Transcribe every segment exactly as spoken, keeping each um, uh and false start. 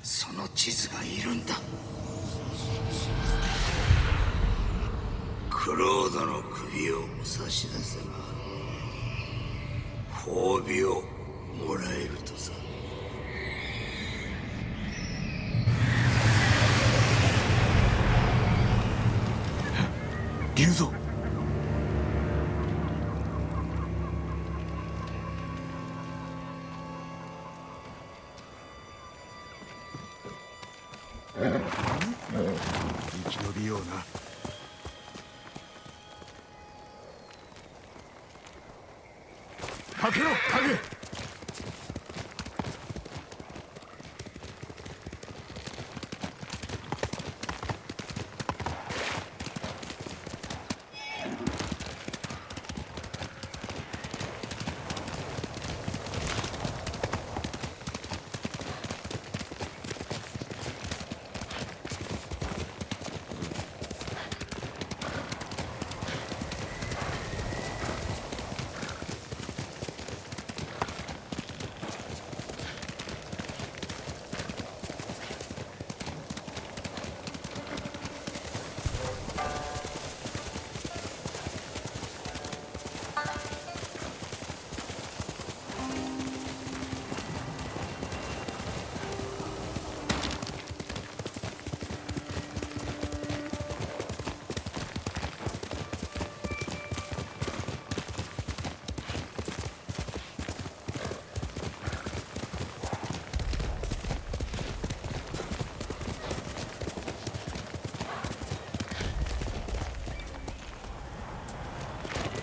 その地図がいるんだ。クロードの首を差し出せば、褒美をもらえるとさ。龍造。 生き延びような。かけろ、影。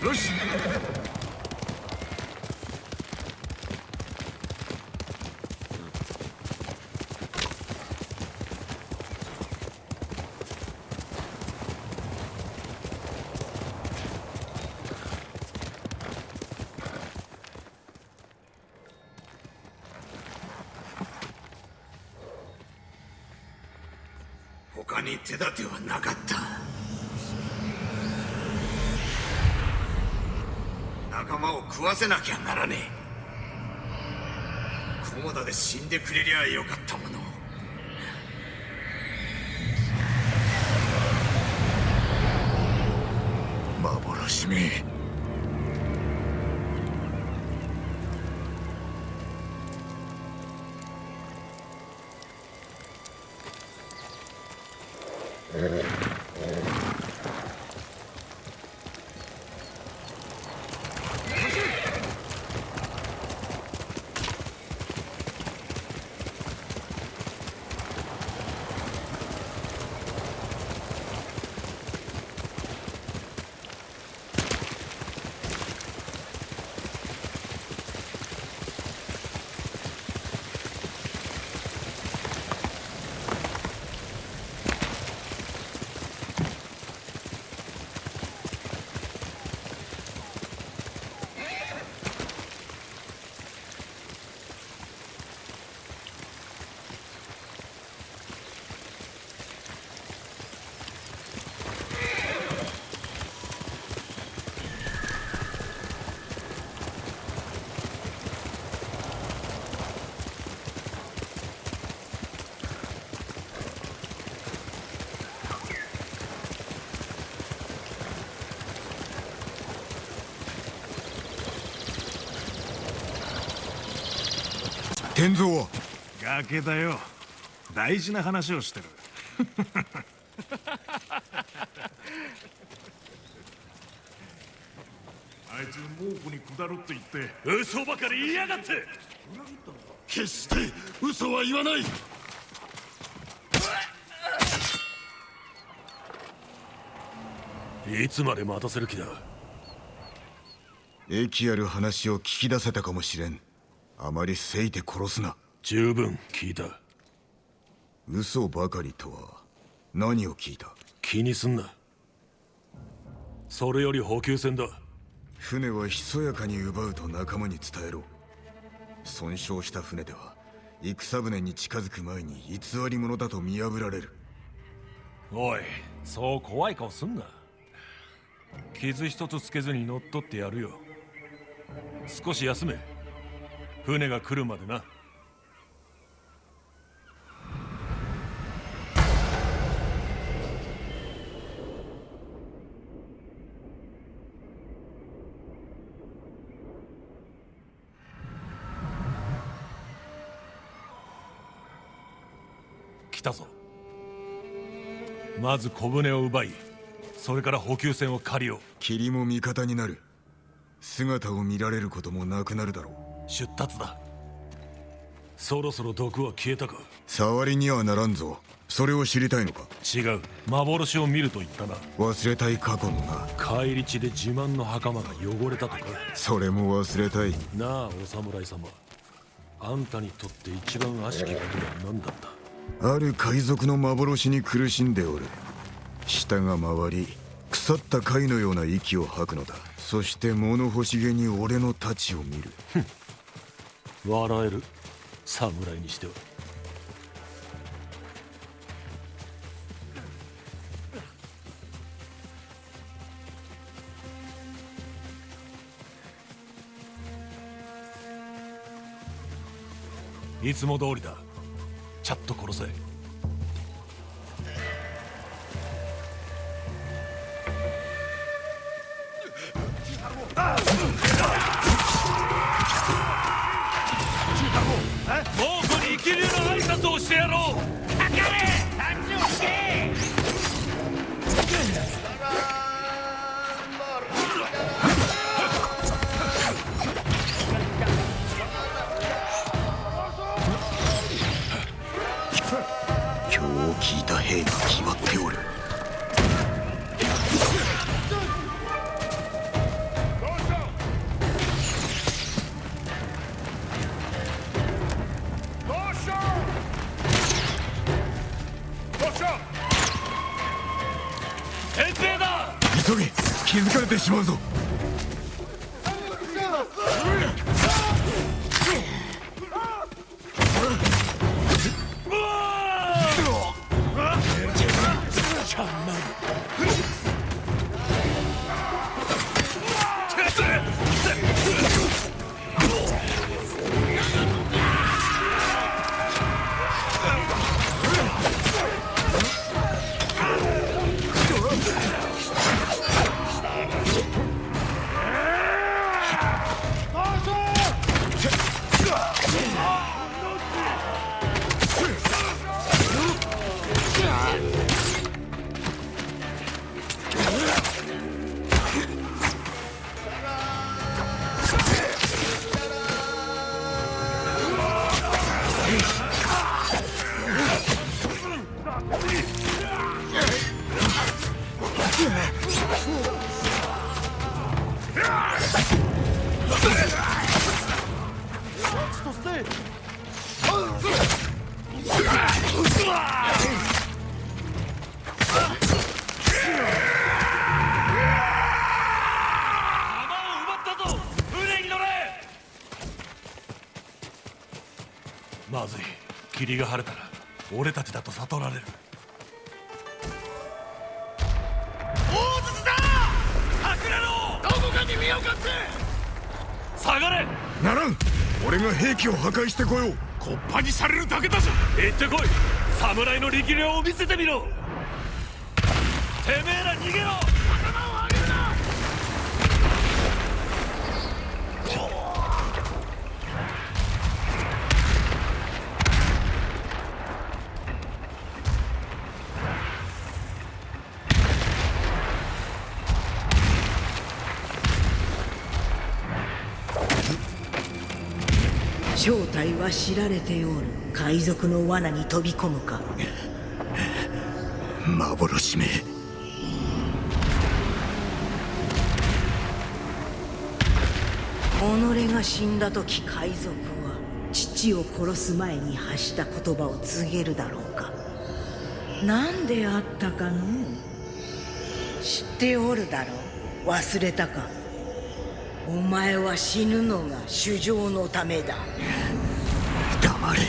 よし。 他に手立てはなかった。仲間を食わせなきゃならねえ。菰田で死んでくれりゃよかったものを。幻め。 天造。 崖だよ。大事な話をしてる。あいつ猛虎に下るって言って、嘘ばかり言いやがって。決して嘘は言わない。 いつまで待たせる気だ？ 息ある話を聞き出せたかもしれん。あまりせいて殺すな。十分聞いた。嘘ばかりとは。何を聞いた？気にすんな。それより補給船だ。船はひそやかに奪うと仲間に伝えろ。損傷した船では、戦船に近づく前に偽り者だと見破られる。おい、そう怖い顔すんな。傷一つつけずに乗っ取ってやるよ。少し休め。船が来るまでな。 来たぞ。まず小舟を奪い、それから補給船を借りよう。霧も味方になる。 姿を見られることもなくなるだろう。出立だ。そろそろ毒は消えたか？触りにはならんぞ。それを知りたいのか？違う。幻を見ると言ったな。忘れたい過去のな。返り血で自慢の袴が汚れたとか？それも忘れたい。なあ、お侍様。 あんたにとって一番悪しきことは何だった？ある海賊の幻に苦しんでおる。舌が回り、腐った貝のような息を吐くのだ。そして物欲しげに俺の太刀を見る。笑える。侍にしては。 いつも通りだ。ちゃっと殺せ。猛虎に一流の挨拶をしてやろう。かかれ！あっちを引け！ 今日聞いた兵が決まっておる。どうした？ 急げ！気づかれてしまうぞ！ まずい。霧が晴れたら、俺たちだと悟られる。大筒だ！隠れろ！どこかに身を隠せ！下がれ！ならん！俺が兵器を破壊してこよう。こっぱにされるだけだぞ！行ってこい！侍の力量を見せてみろ！てめえら逃げろ！頭を上げるな！ 正体は知られておる。海賊の罠に飛び込むか。幻め。己が死んだ時、海賊は父を殺す前に発した言葉を告げるだろうか。何であったかのう。知っておるだろう。忘れたか。お前は死ぬのが主情のためだ。黙れ。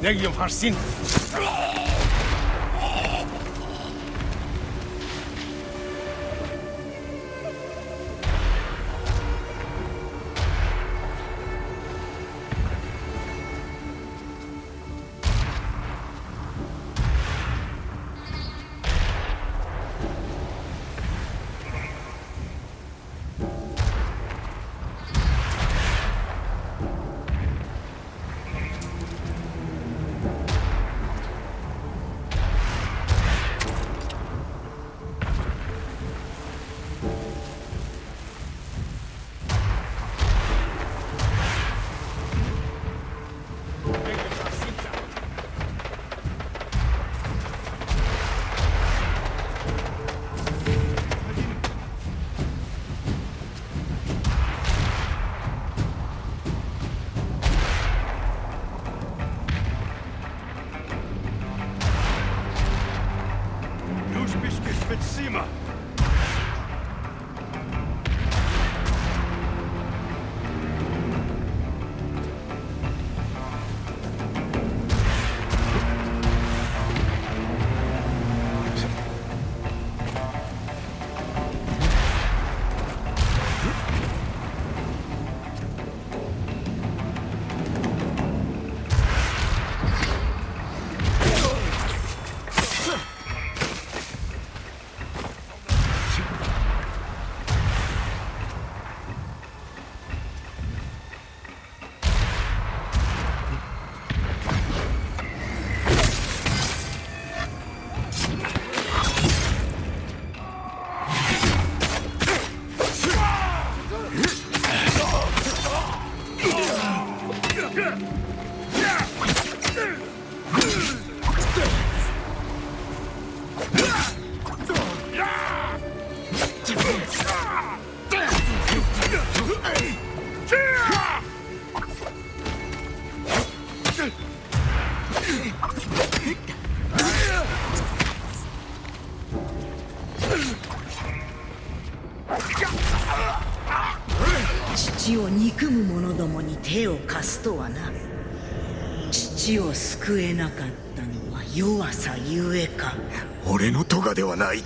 Nèng yom harsin. Chichiyo nikumū mono domo ni te o kasu to wa na. Chichiyo sukuenakat ta no wa yoasa yue ka. 俺のトガではない。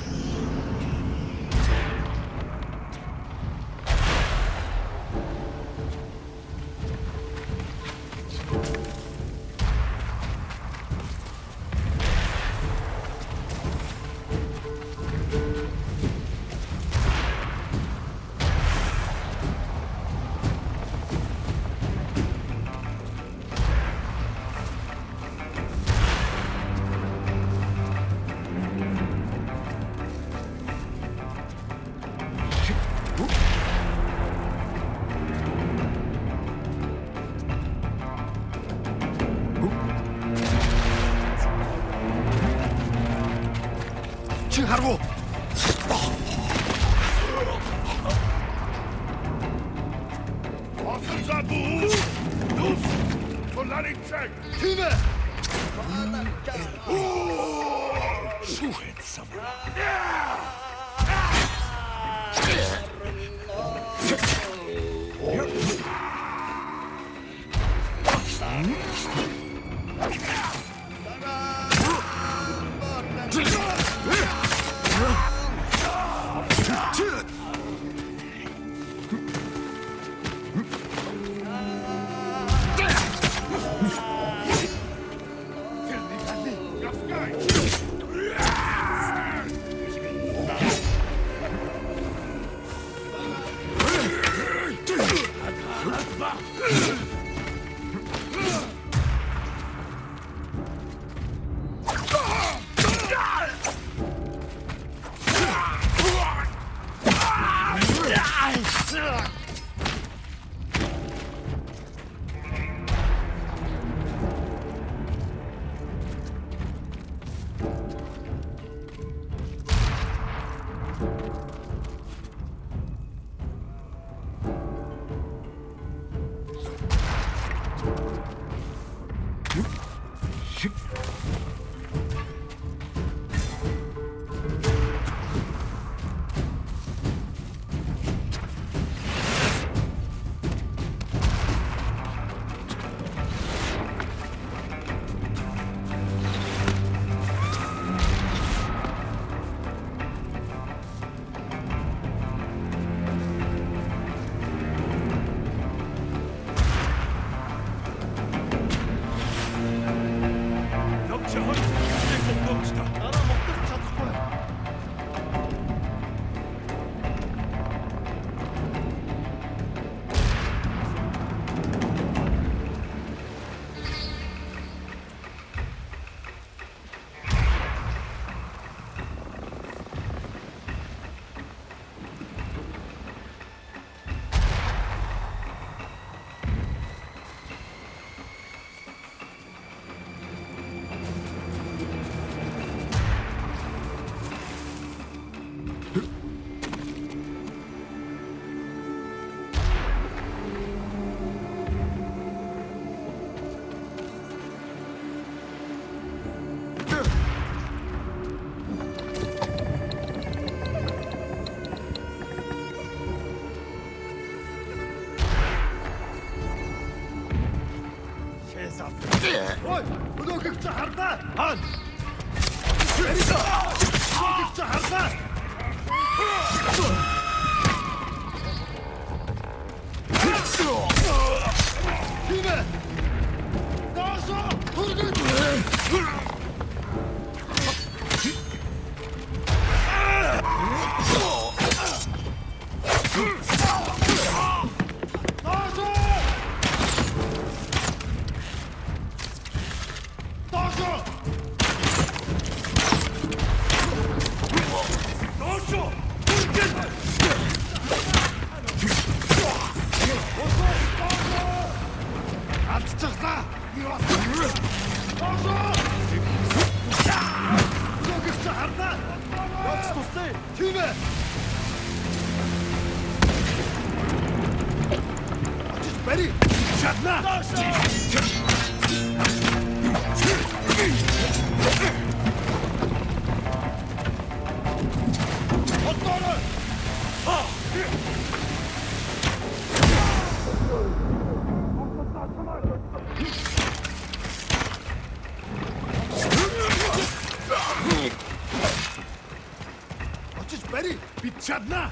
Oi, bâdâ ghi' ca'na? Han! Erika! Bâdâ ghi' ca'na? Sini! Taso! Turun! Ocis bâri' bicca'na!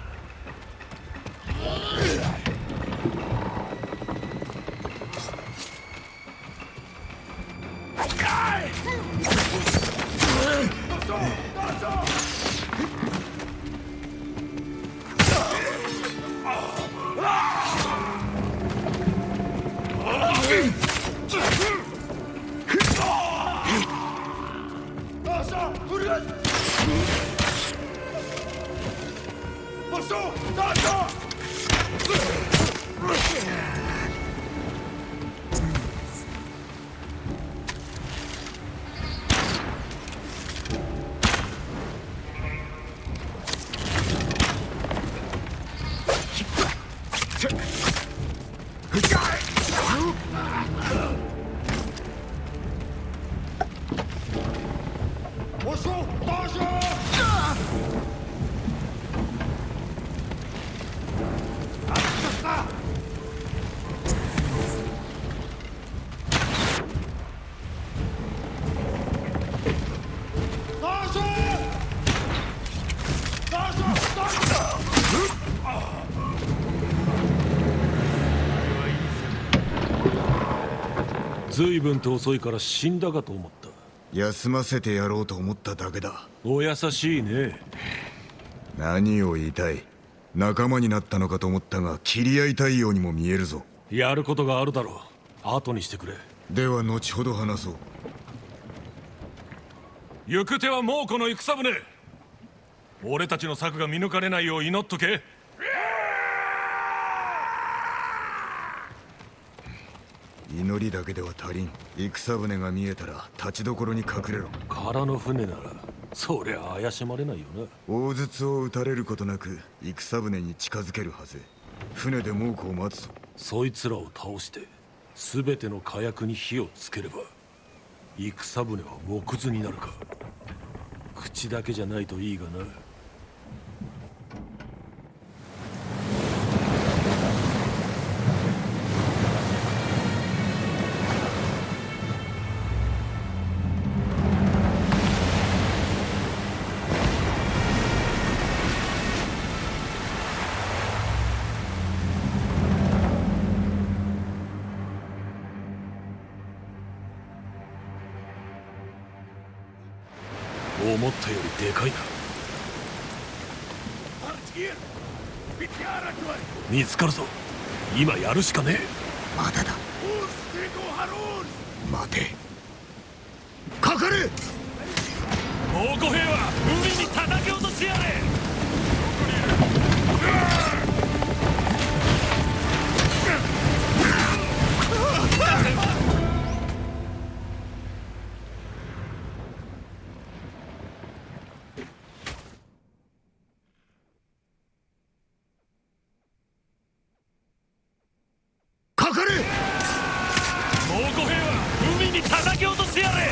Musuh! Tata! 随分と遅いから死んだかと思った。休ませてやろうと思っただけだ。お優しいね。何を言いたい？仲間になったのかと思ったが、切り合いたいようにも見えるぞ。やることがあるだろう。後にしてくれ。では後ほど話そう。行く手は猛虎の戦船。俺たちの策が見抜かれないよう祈っとけ。祈りだけでは足りん。戦船が見えたら立ちどころに隠れろ。空の船なら、そりゃ怪しまれないよな。大筒を打たれることなく、戦船に近づけるはず。船で猛虎を待つぞ。そいつらを倒して、全ての火薬に火をつければ、戦船は木屑になるか。口だけじゃないといいがな。思ったよりでかいな。見つかるぞ。今やるしかねえ。まだだ。待て。かかれ！猛虎兵は海に叩き落としてやれ！かかれ！猛虎兵は海に叩き落としてやれ！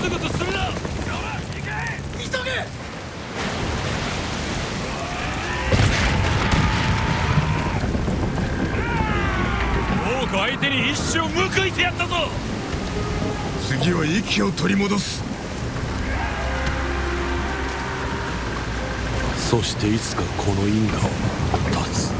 すぐとするな。急げ！猛虎相手に一生報いてやったぞ。次は息を取り戻す。そしていつかこの因果を断つ。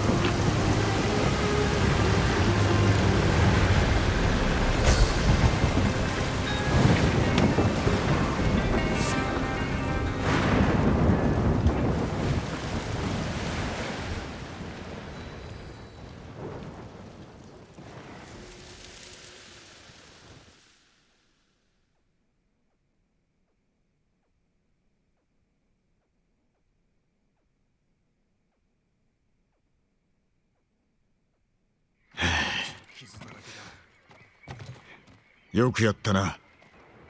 よくやったな。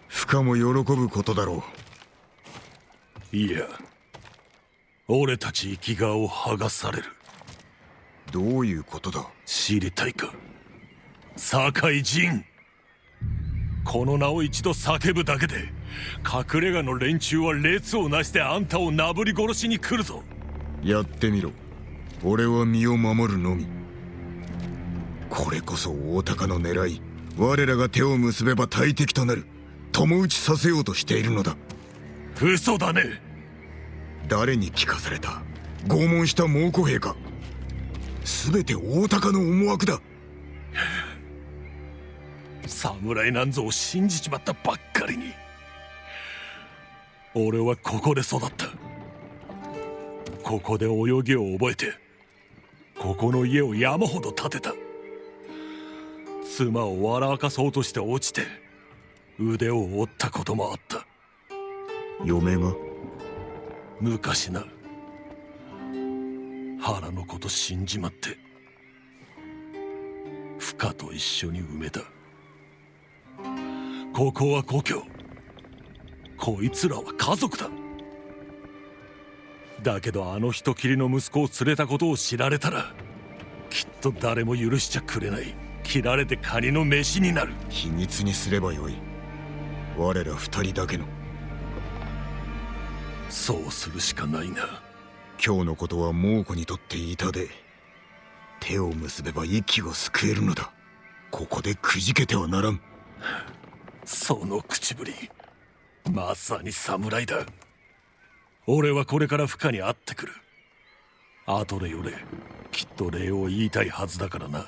フカも喜ぶことだろう。いや、俺たち生きがを剥がされる。どういうことだ？知りたいか？酒井仁。この名を一度叫ぶだけで、隠れ家の連中は列をなしてあんたをなぶり殺しに来るぞ。やってみろ。俺は身を守るのみ。これこそ大鷹の狙い。我らが手を結べば大敵となる。共打ちさせようとしているのだ。嘘だね。誰に聞かされた？拷問した猛虎兵か？全て大鷹の思惑だ。侍なんぞを信じちまったばっかりに。俺はここで育った。ここで泳ぎを覚えて、ここの家を山ほど建てた。妻を笑かそうとして落ちて、腕を折ったこともあった。嫁が？昔な。原のこと死んじまって。フカと一緒に埋めた。ここは故郷。こいつらは家族だ。だけど、あの人斬りの息子を連れたことを知られたら、きっと誰も許しちゃくれない。切られてカニの飯になる。秘密にすればよい。我ら二人だけの。そうするしかないな。今日のことは猛虎にとって痛手。手を結べば息を救えるのだ。ここでくじけてはならん。その口ぶり、まさに侍だ。俺はこれからフカに会ってくる。後で寄れ。きっと礼を言いたいはずだからな。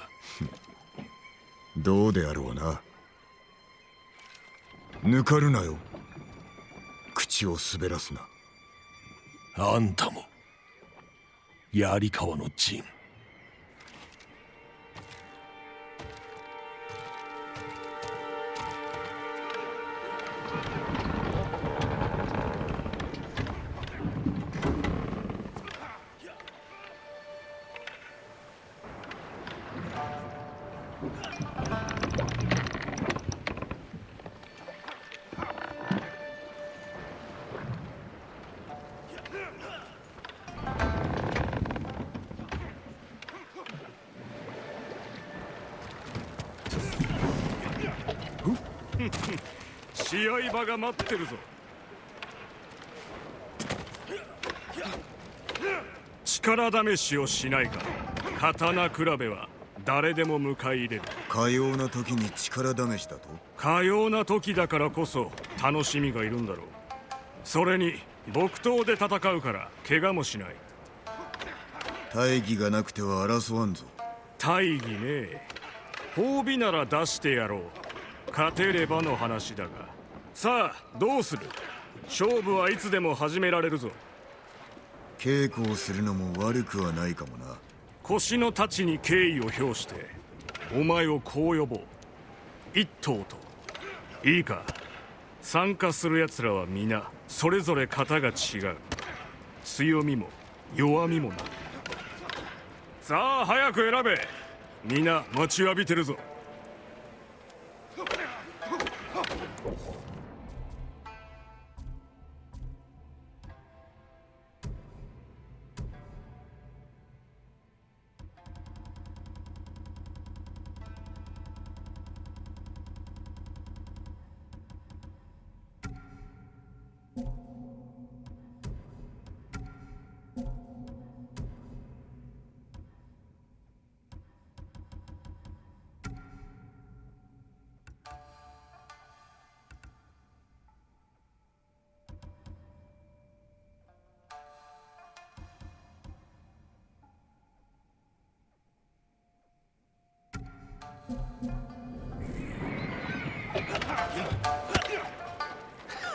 どうであろうな。ぬかるなよ。口を滑らすな。あんたも槍川の陣。試合場が待ってるぞ。力試しをしないか。刀比べは誰でも迎え入れる。かような時に力試しだと？かような時だからこそ楽しみがいるんだろう。それに木刀で戦うから怪我もしない。大義がなくては争わんぞ。大義ね。褒美なら出してやろう。勝てればの話だが。さあ、どうする？勝負はいつでも始められるぞ。稽古をするのも悪くはないかもな。腰の太刀に敬意を表して、お前をこう呼ぼう。一刀と。いいか。参加する奴らは皆、それぞれ型が違う。強みも、弱みもな。さあ、早く選べ。皆、待ちわびてるぞ。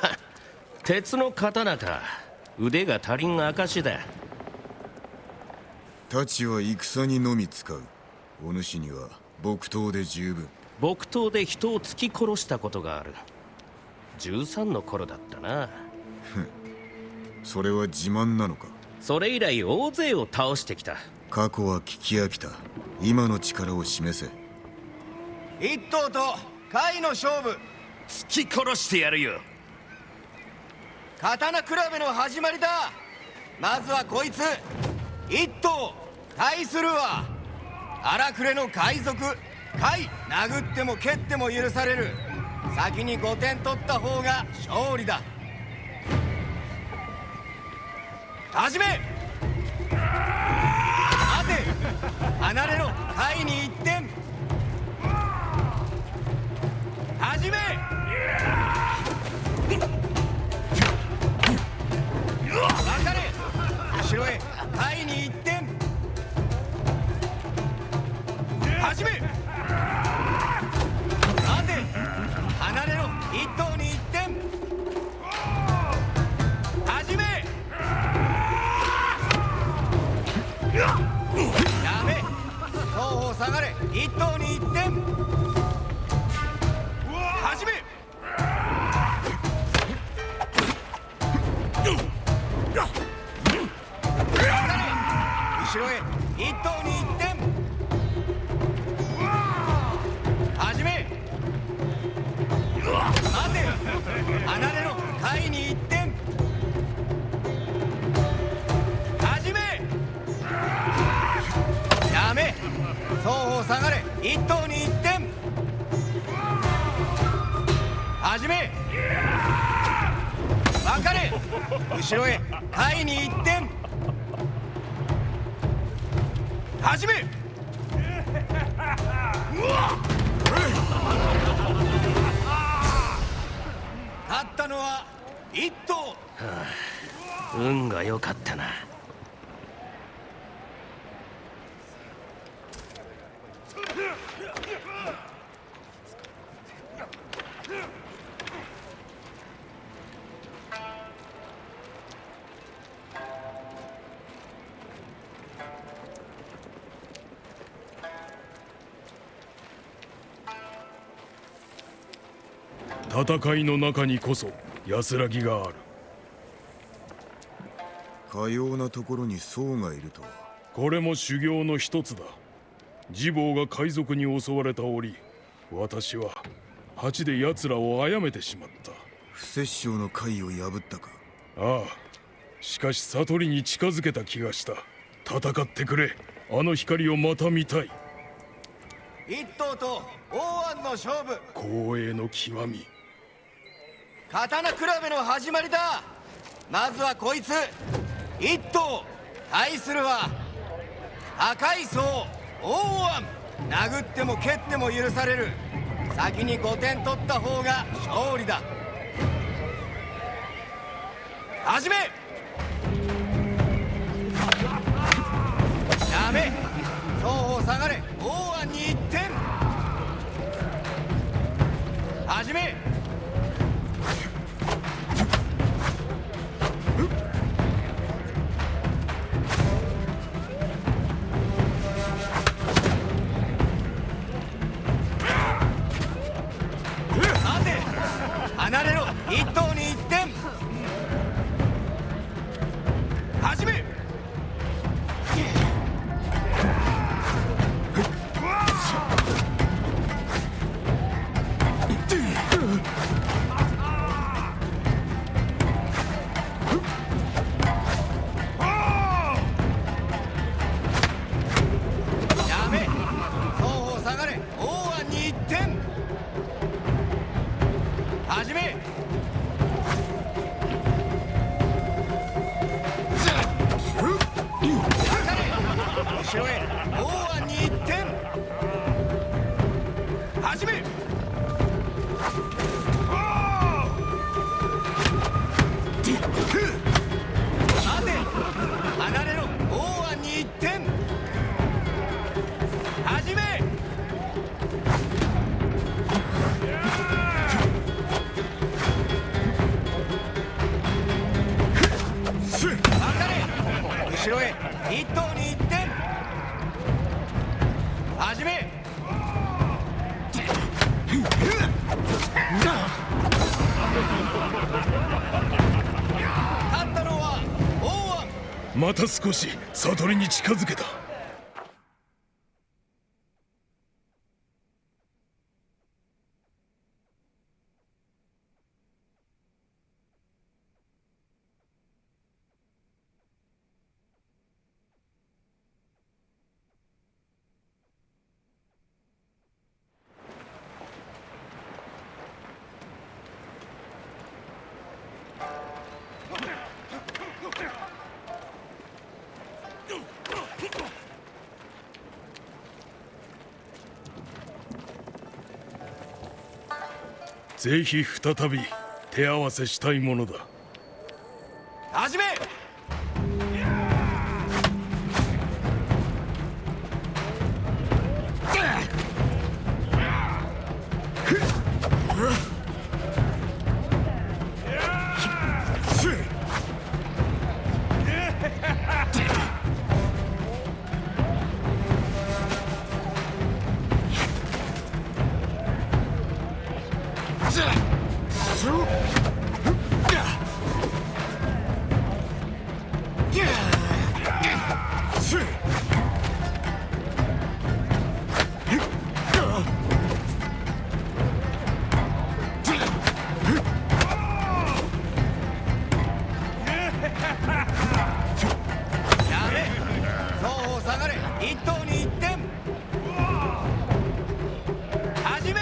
はっ。 「鉄の刀か。腕が足りん証だ。」 太刀は戦にのみ使う。お主には木刀で十分。 木刀で人を突き殺したことがある。十三の頃だったな。 それは自慢なのか？ それ以来大勢を倒してきた。 過去は聞き飽きた。今の力を示せ。 一頭と甲斐の勝負。 突き殺してやるよ。 刀比べの始まりだ。まずはこいつ、一頭。 対するは荒くれの海賊、甲斐。 殴っても蹴っても許される。先にごてん取った方が勝利だ。 始め。 待て。離れろ。甲斐に一点。 始め。 分かれ。後ろへ。甲斐に一点。 始め。 待て。離れろ。一頭に一点。 始め。 やめ。双方下がれ。一頭に一点。 始め。 後ろへ。一頭に一点。 始め。 待て。離れろ。甲斐に一点。 始め。 やめ。双方下がれ。一頭に一点。 始め。 分かれ。後ろへ。甲斐に一点。 始め。 勝ったのは一頭。 運が良かったな。 戦いの中にこそ安らぎがある。かようなところに僧がいるとは。これも修行の一つだ。ジボーが海賊に襲われた折、私は蜂で奴らを殺めてしまった。不殺生の戒を破ったか？ああ。しかし悟りに近づけた気がした。戦ってくれ。あの光をまた見たい。一頭と王腕の勝負。光栄の極み。刀比べの始まりだ。まずはこいつ。一頭。 対するは赤い層、王腕。 殴っても蹴っても許される。先にごてん取った方が勝利だ。始め。 やめ。双方下がれ。王腕に一点。 始め。 待て。離れろ。一頭に一点。 始め。 やめ。双方下がれ。王腕に一点。 始め。 後ろへ。王腕に一点。 始め。 待て。離れろ。王腕に一点。 始め。一等に一点。始め。勝ったのは王腕。また少し悟りに近づけた。 ぜひ再び手合わせしたいものだ。始め。 やべえ。双方下がれ。一等に一点。始め。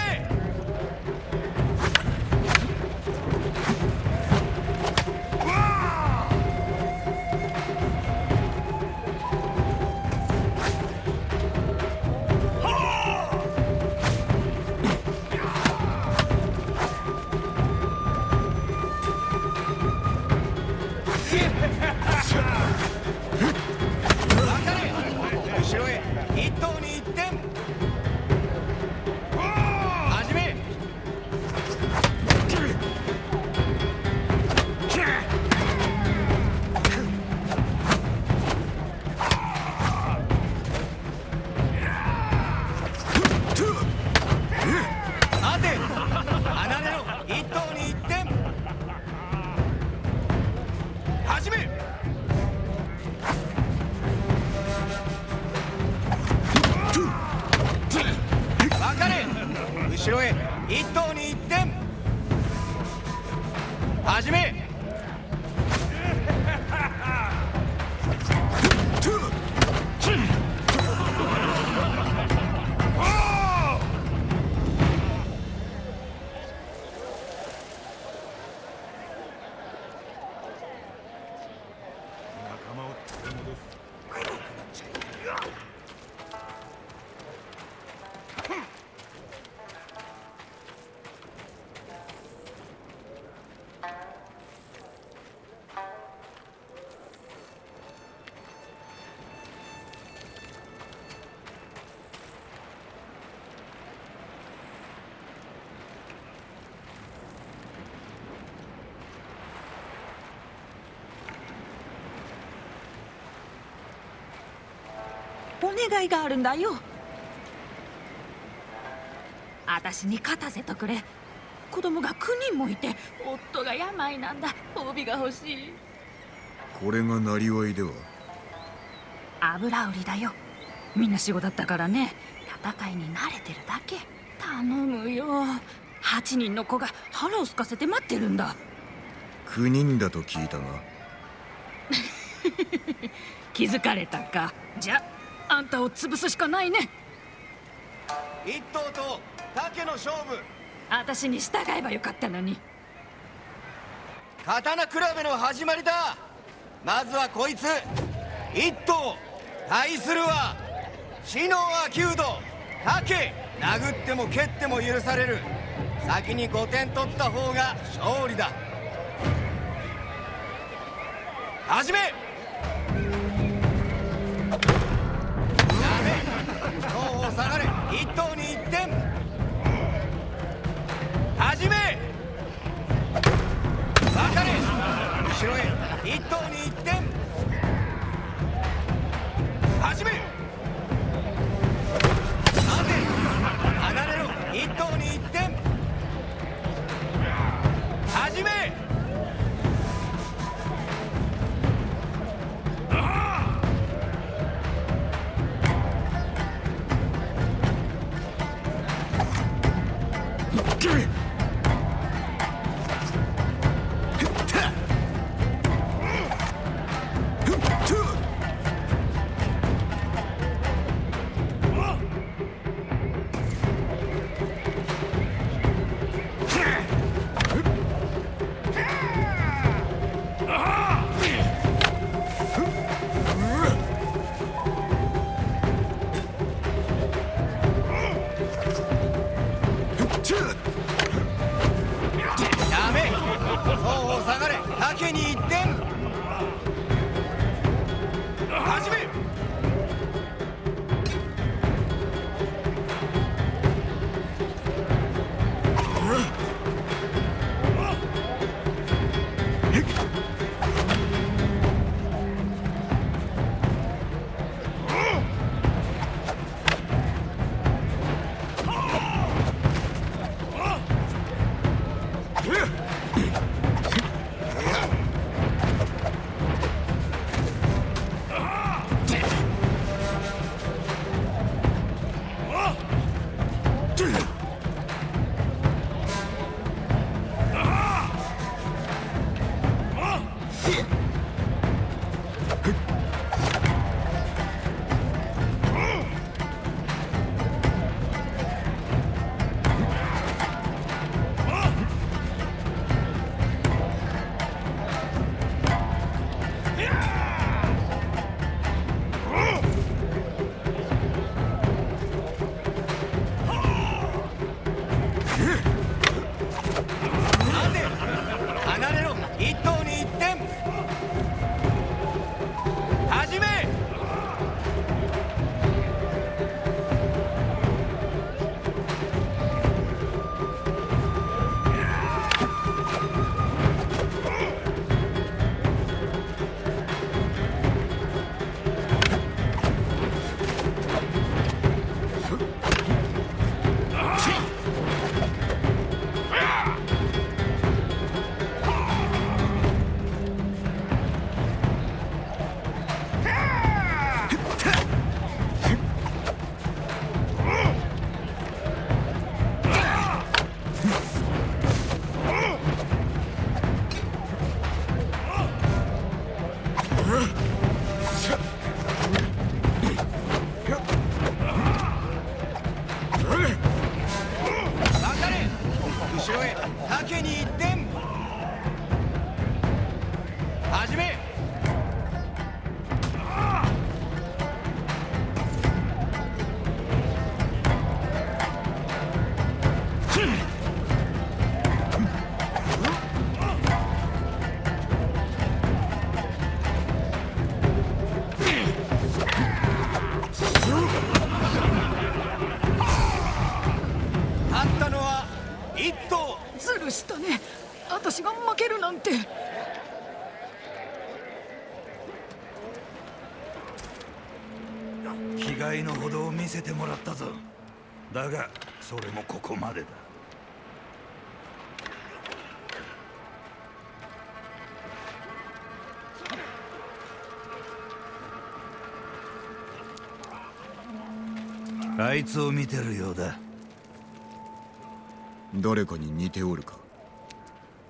後ろへ。一等に一点。始め。 待て。離れろ。一等に一点。始め。分かれ。後ろへ。一等に一点。始め。 仲間を取り戻す。 お願いがあるんだよ。私に勝たせてくれ。子供がきゅうにんもいて、夫が病なんだ。褒美が欲しい。これがなりわいでは？油売りだよ。みんな死後だったからね。戦いに慣れてるだけ。 頼むよ。はちにんの子が腹を空かせて待ってるんだ。きゅうにんだと聞いたが。気づかれたか。じゃあ、あんたを潰すしかないね。一頭と竹の勝負。私に従えばよかったのに。 刀比べの始まりだ。まずはこいつ、一頭。対するは、知能はきゅう度、竹。殴っても蹴っても許される。先にごてん取った方が勝利だ。始め。やべえ。後方下がれ。一頭に一点。始め。 分かれ。後ろへ。一頭に一点。先に一点。始め。離れろ、一頭に一点。始め。後ろへ、盾に一点。始め。勝ったのは一頭。ずるしたね。私が負けるなんて。気概のほどを見せてもらったぞ。だが、それもここまでだ。あいつを見てるようだ。誰かに似ておるか？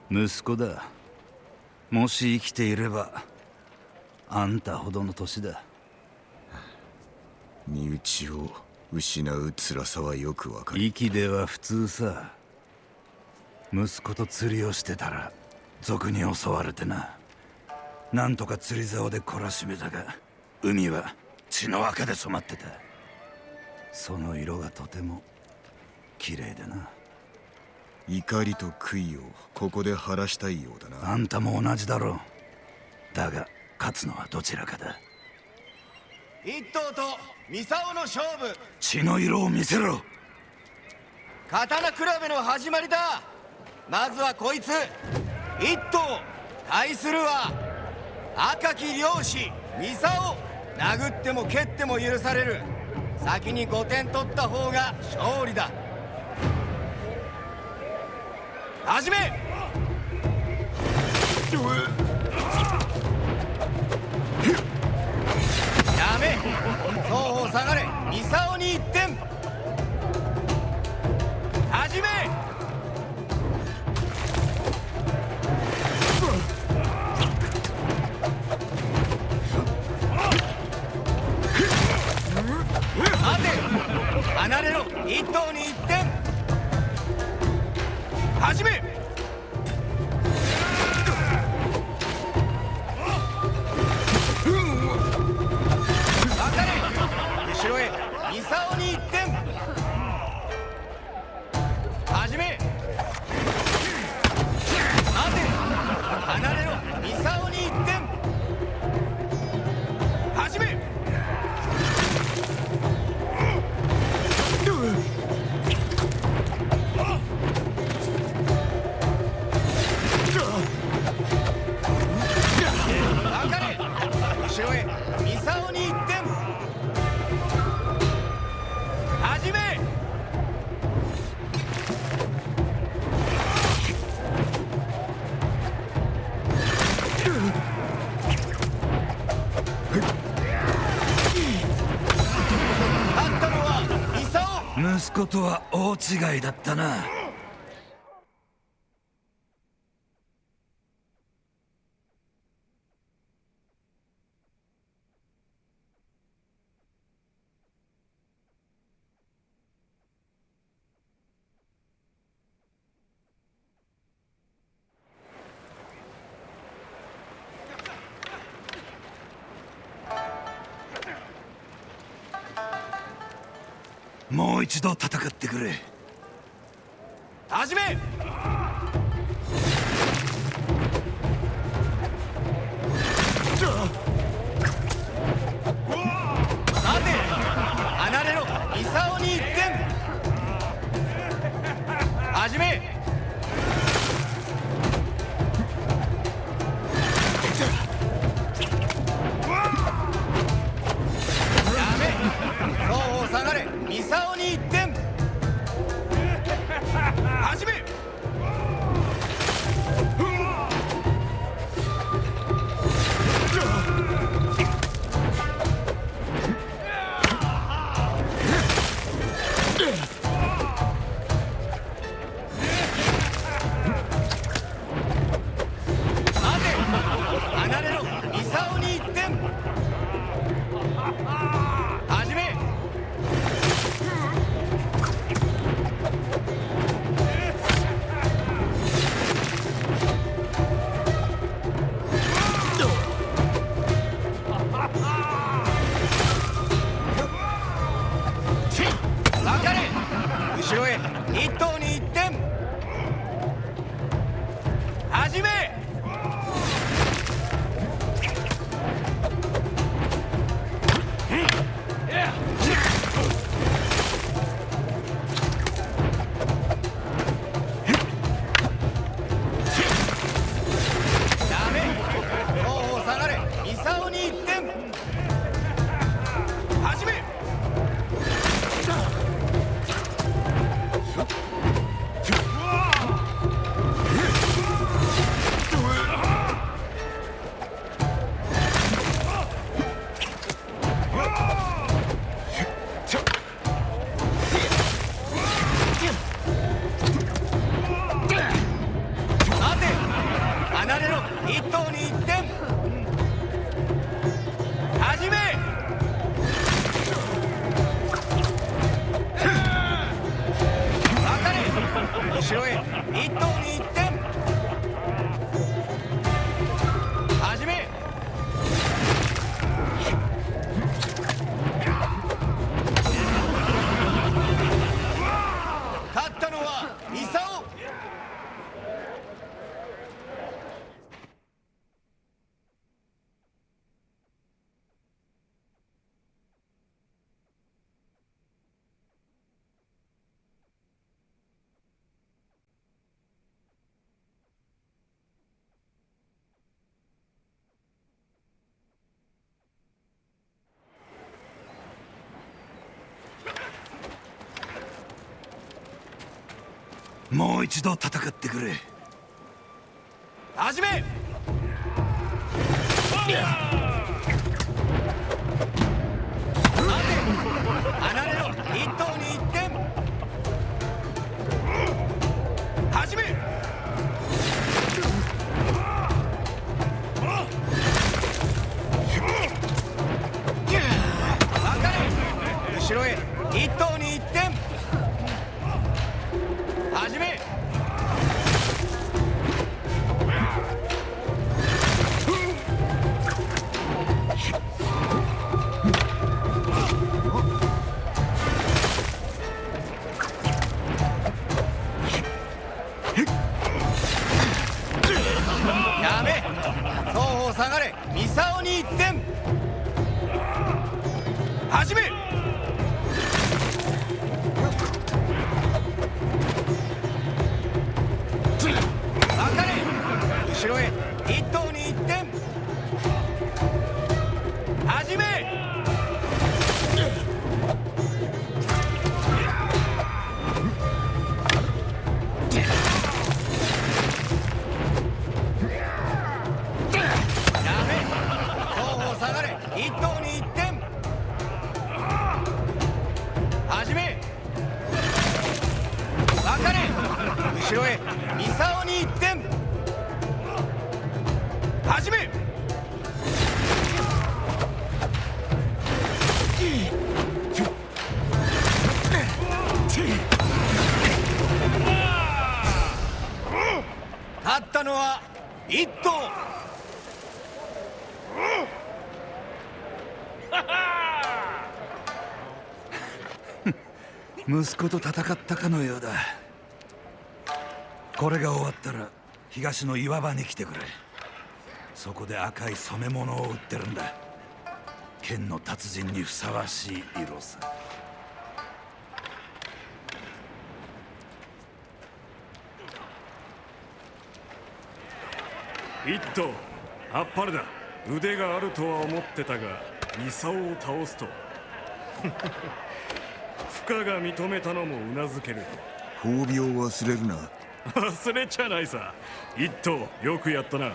息子だ。もし生きていれば、あんたほどの年だ。身内を失う辛さはよくわかる。息では普通さ。息子と釣りをしてたら、賊に襲われてな。なんとか釣り竿で懲らしめたが、海は血の赤で染まってた。その色がとても 綺麗だな。怒りと悔いをここで晴らしたいようだな。あんたも同じだろう。だが、勝つのはどちらかだ。一頭とミサオの勝負。血の色を見せろ。刀比べの始まりだ。まずはこいつ、一頭。対するは、赤き漁師、ミサオ。殴っても蹴っても許される。先にごてん取った方が勝利だ。始め。ダメ。双方下がれ。ミサオに一点。始め。待て。離れろ。一頭に一点。始め。分かれ。後ろへ。ミサオに一点。始め。待て。離れろ。ことは大違いだったな。 もう一度戦ってくれ。始め！待て！離れろ！ミサオに一点！始め！ やめ！双方下がれ！ミサオに一点！始め！ 待て！離れろ！ミサオに一点！始め！ 分かれ！後ろへ！一頭に一点！始め！ ダメ！双方下がれ！ミサオに一点！始め！ 待て！離れろ！一頭に一点！始め！分かれ！後ろへ！一頭に一点！始め！ 勝ったのはミサオ！ もう一度戦ってくれ。始め！待て！離れろ！一頭に一点！始め！分かれ！後ろへ！一頭に一点！始め！ やめ！双方下がれ！ミサオに一点！始め！分かれ！後ろへ！一頭に一点！始め！ やめ！双方下がれ！一頭に一点！始め。 勝ったのは一頭。 息子と戦ったかのようだ。これが終わったら、東の岩場に来てくれ。そこで赤い染め物を売ってるんだ。 剣の達人にふさわしい色さ。 一頭、あっぱれだ。腕があるとは思ってたが、ミサオを倒すと。フカが認めたのもうなずける。 褒美を忘れるな。 忘れちゃないさ。一頭、よくやったな。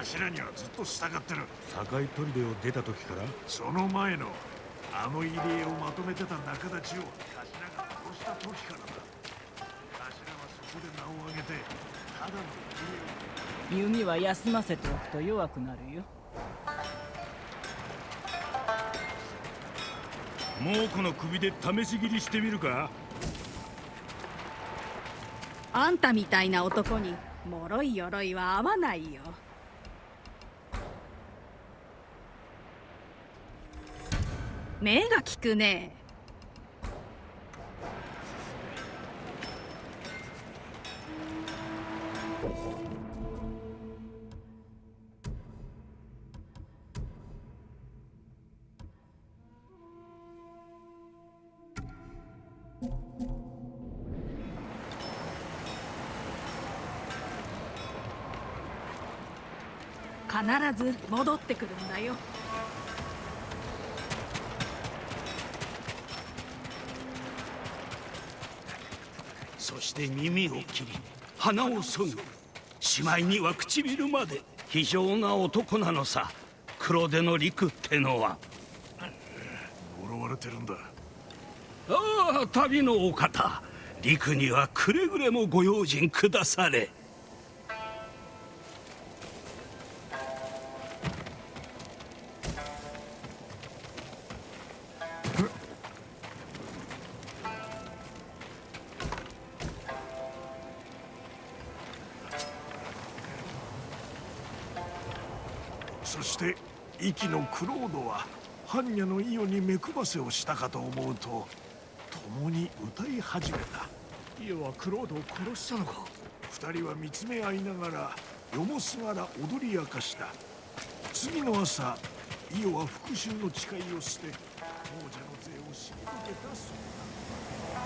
頭にはずっと従ってる。境砦を出た時から？その前の、あの入り江をまとめてた仲立ちを頭が殺した時からだ。頭はそこで名を上げて、ただの入り江を 弓は休ませておくと弱くなるよ。猛虎の首で試し斬りしてみるか？あんたみたいな男に脆い鎧は合わないよ。目が利くね。 必ず戻ってくるんだよ。 そして耳を切り、鼻を削ぐ。しまいには唇まで。非情な男なのさ、クロデの陸ってのは。 呪われてるんだ。ああ、旅のお方。陸にはくれぐれもご用心くだされ。 そして、イキのクロードは般若のイオに目配せをしたかと思うと、共に歌い始めた。イオはクロードを殺したのか？二人は見つめ合いながら、夜もすがら踊り明かした。次の朝、イオは復讐の誓いを捨て、亡者の税を退けたそうだ。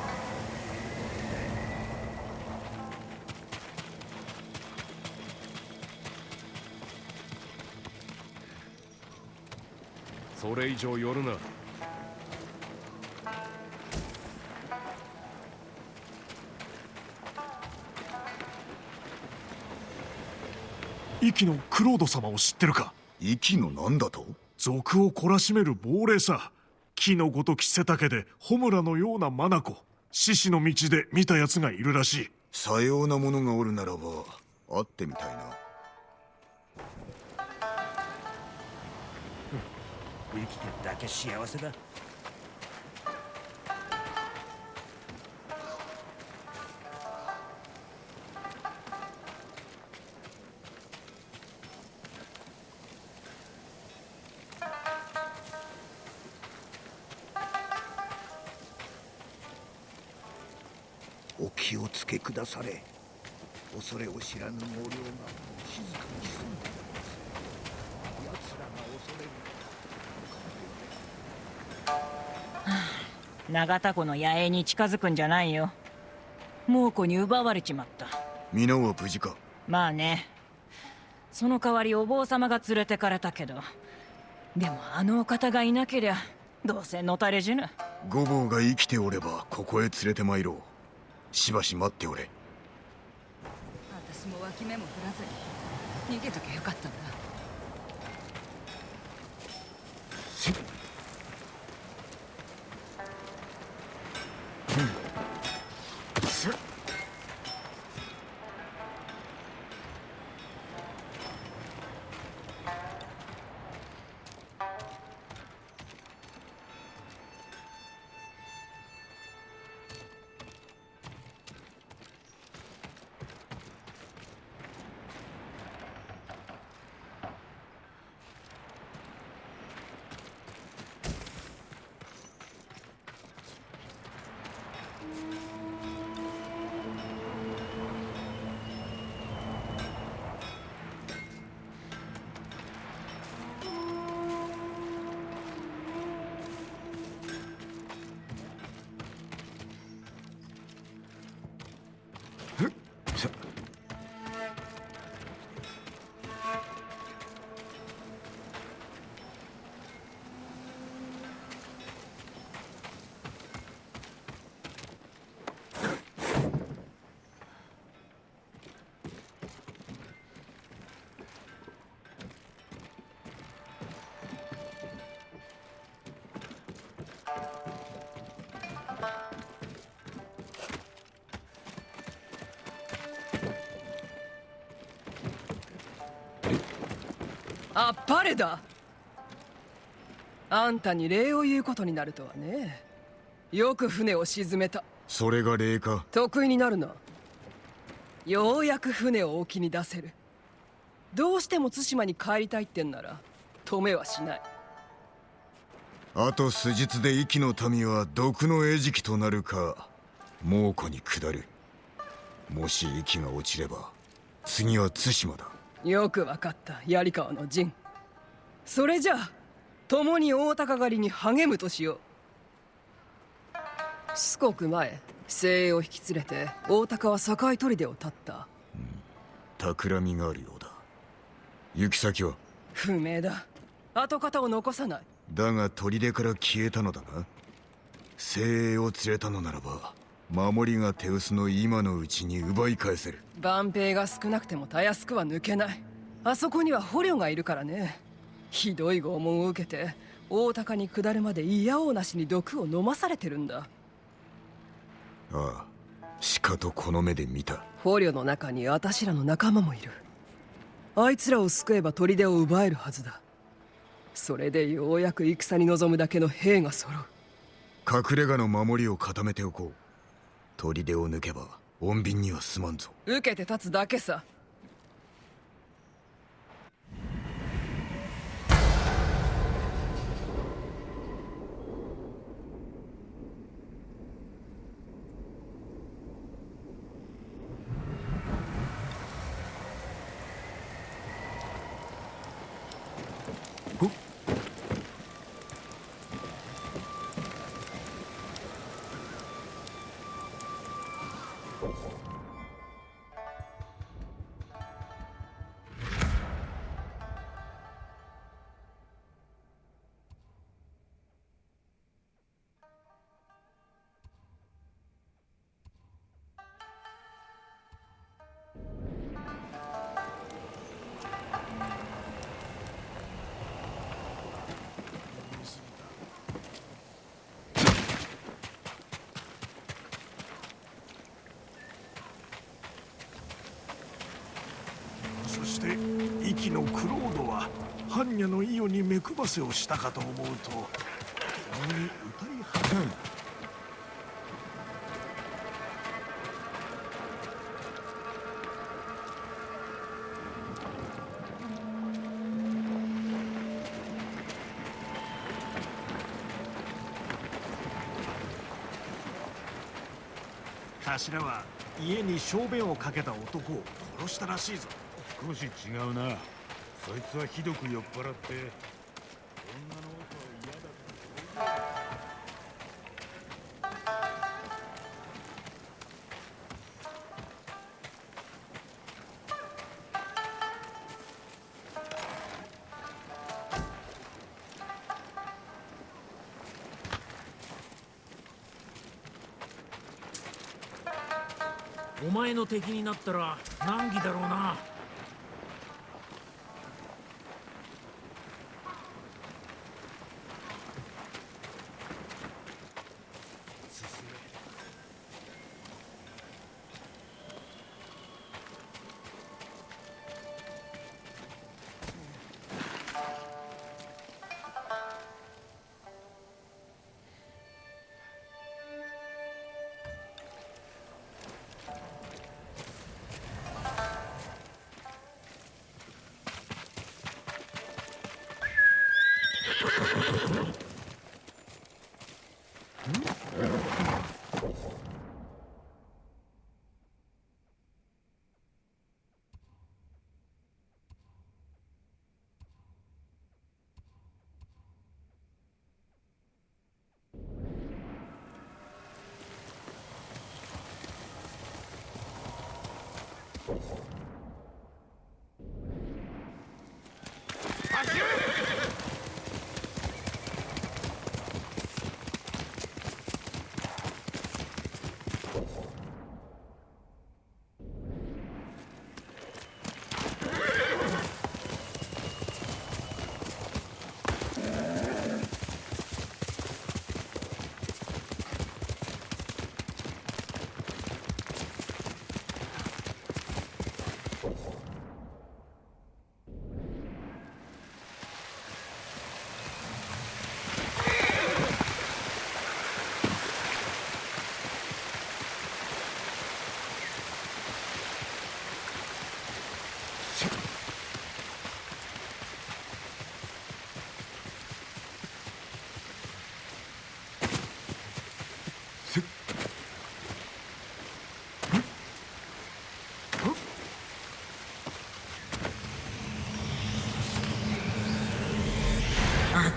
それ以上寄るな。 イキのクロード様を知ってるか？イキのなんだと？賊を懲らしめる亡霊さ。木のごとき背丈で、ホムラのような眼。獅子の道で見た奴がいるらしい。さようなものがおるならば、会ってみたいな。 生きてるだけ幸せだ。 あお気をつけくだされ。恐れを知らぬ毛量が静かに潜んでおります。奴らが恐れるのは、長田湖の野営に近づくんじゃないよ。猛虎に奪われちまった。皆は無事か？まあね。その代わりお坊様が連れてかれたけど。でもあのお方がいなけりゃ、どうせ野垂れ死ぬ。五坊が生きておればここへ連れて参ろう。しばし待っておれ。私も脇目も振らずに逃げときゃよかったんだ。あっぱれだ。あんたに礼を言うことになるとはね。よく船を沈めた。それが礼か？得意になるな。ようやく船を沖に出せる。どうしても対馬に帰りたいってんなら、止めはしない。あと数日で壱岐の民は毒の餌食となるか、猛虎に下る。もし壱岐が落ちれば、次は対馬だ。よくわかった、槍川の陣。それじゃあ、共に大高狩りに励むとしよう。四国前、精鋭を引き連れて、大高は境砦を立った。うん。企みがあるようだ。行き先は？不明だ。跡形を残さない。だが砦から消えたのだな。精鋭を連れたのならば、守りが手薄の今のうちに奪い返せる。万兵が少なくてもたやすくは抜けない。あそこには捕虜がいるからね。ひどい拷問を受けて、大高に下るまでいやおうなしに毒を飲まされてるんだ。ああ、しかとこの目で見た。捕虜の中に私らの仲間もいる。あいつらを救えば砦を奪えるはずだ。それでようやく戦に臨むだけの兵が揃う。隠れ家の守りを固めておこう。砦を抜けば、穏便にはすまんぞ。受けて立つだけさ。そして、壱岐のクロードは、般若の伊予に目配せをしたかと思うと、共に歌い始めた。頭は家に小便をかけた男を殺したらしいぞ。少し違うな。そいつはひどく酔っ払って、女の嘘を嫌だとか、そういう。 お前の敵になったら難儀だろうな。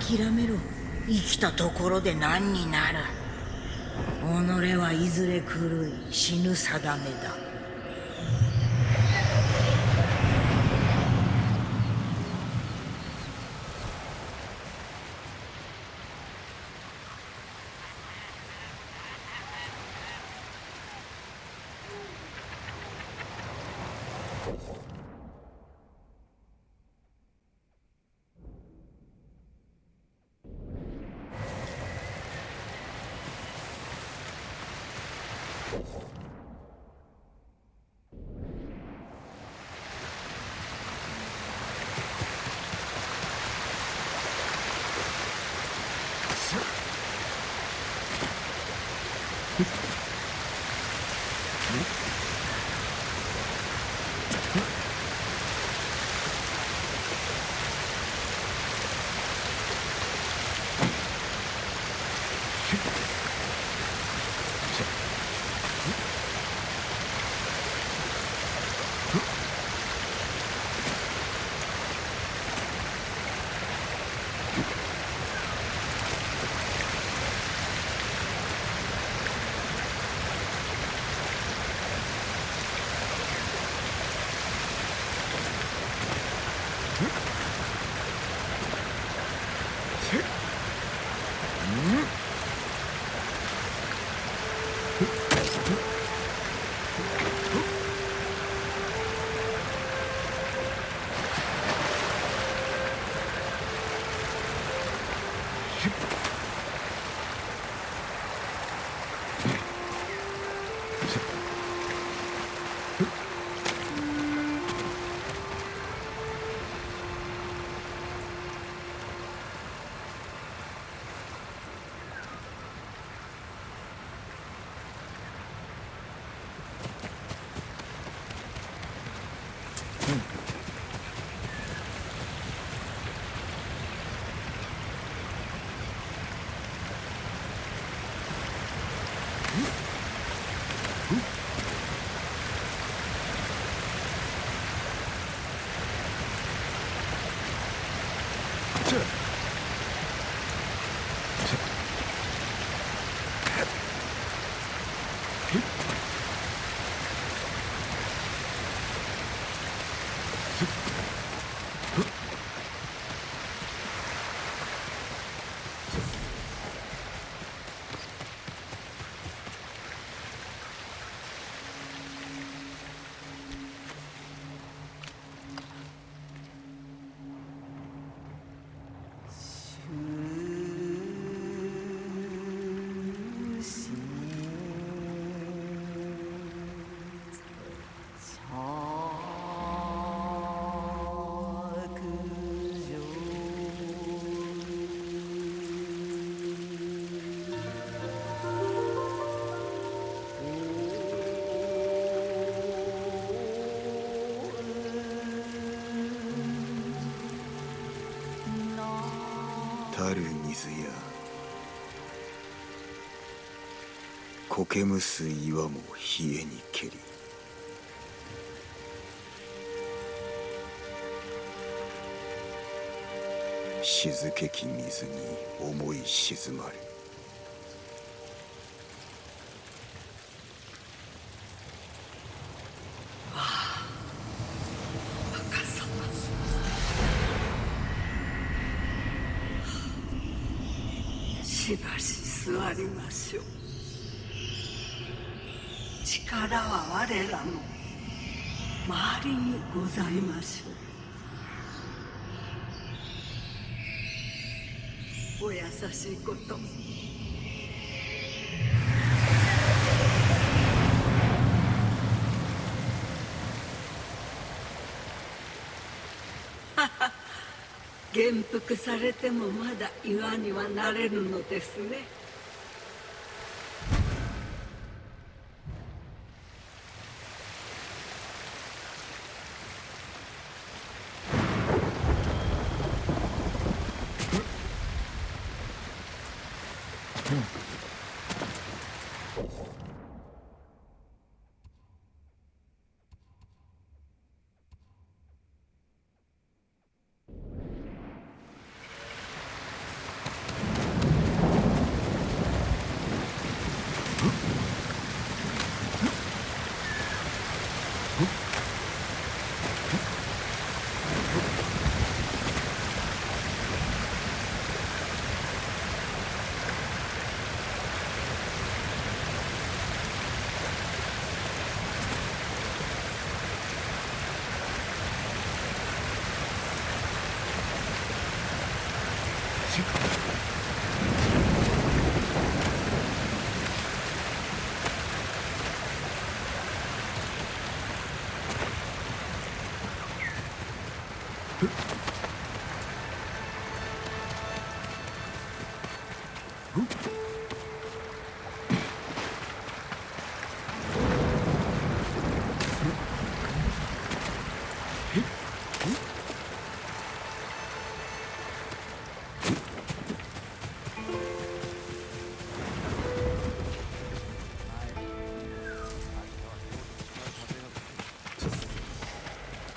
諦めろ。生きたところで何になる。己はいずれ狂い死ぬ定めだ。水や、苔むす岩も冷えにけり、静けき水に思い静まる。若様。しばし座りましょう。力は我らの周りにございましょう。お優しいこと。元服されてもまだ岩にはなれるのですね。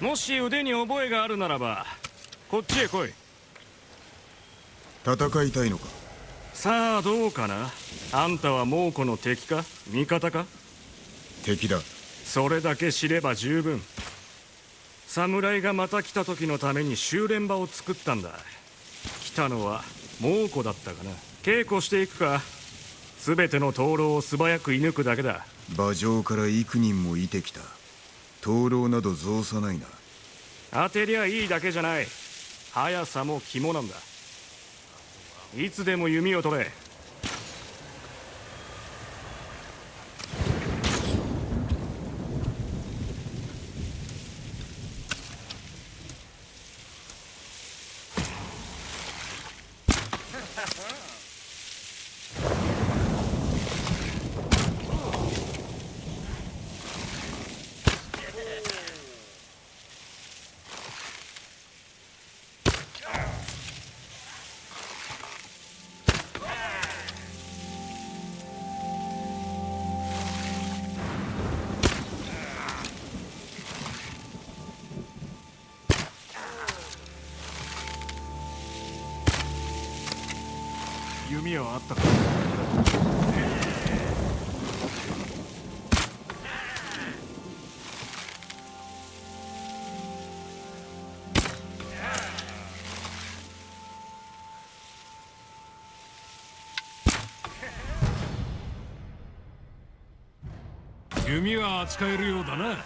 もし腕に覚えがあるならば、こっちへ来い。戦いたいのか？さあ、どうかな？あんたは猛虎の敵か？味方か？敵だ。それだけ知れば十分。侍がまた来た時のために修練場を作ったんだ。来たのは猛虎だったかな。稽古していくか？全ての灯籠を素早く射抜くだけだ。馬上から幾人も射てきた。灯籠など造作ないな。当てりゃいいだけじゃない。速さも肝なんだ。いつでも弓を取れ。弓はあったか？弓は扱えるようだな。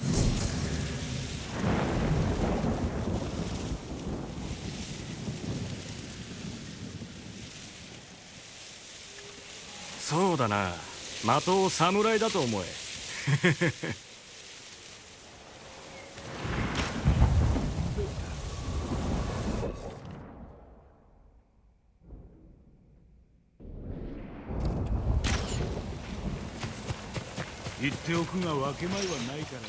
そうだな。的を侍だと思え。言っておくが、分け前はないからな。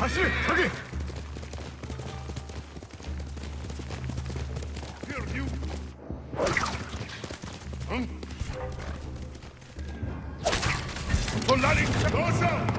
Asli, lagi. Here you. Hmm? Con la lista, cosa?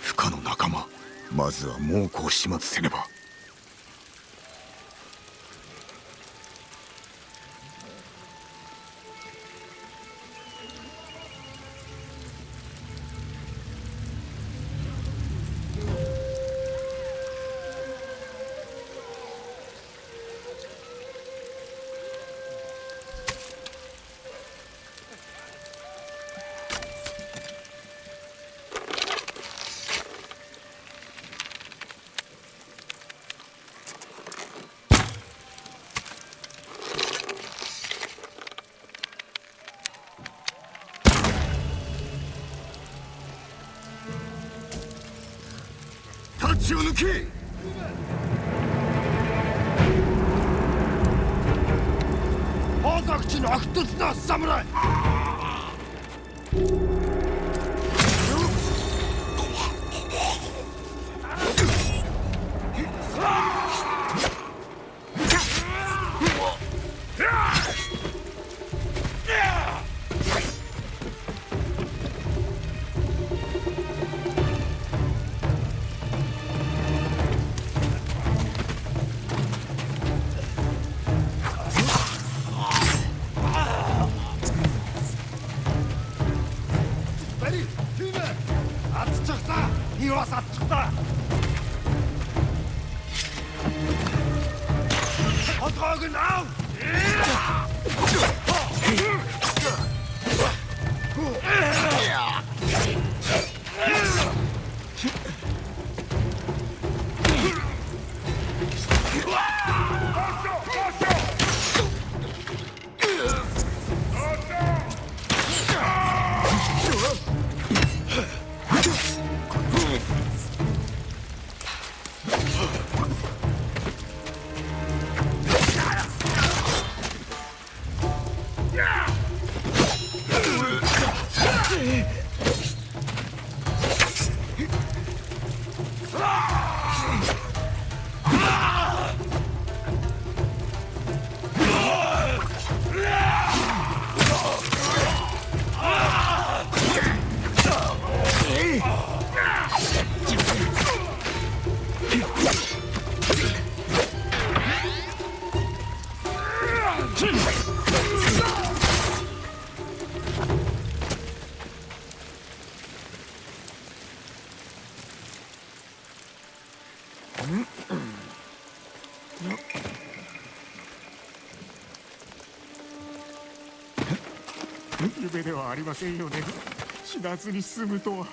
Fuka no nakama. まずは猛虎を始末せねば。 Tachiyonuki! Hozakchi no ahtutsu no samurai! Hot dog and out! 夢ではありませんよね。死なずに済むとは。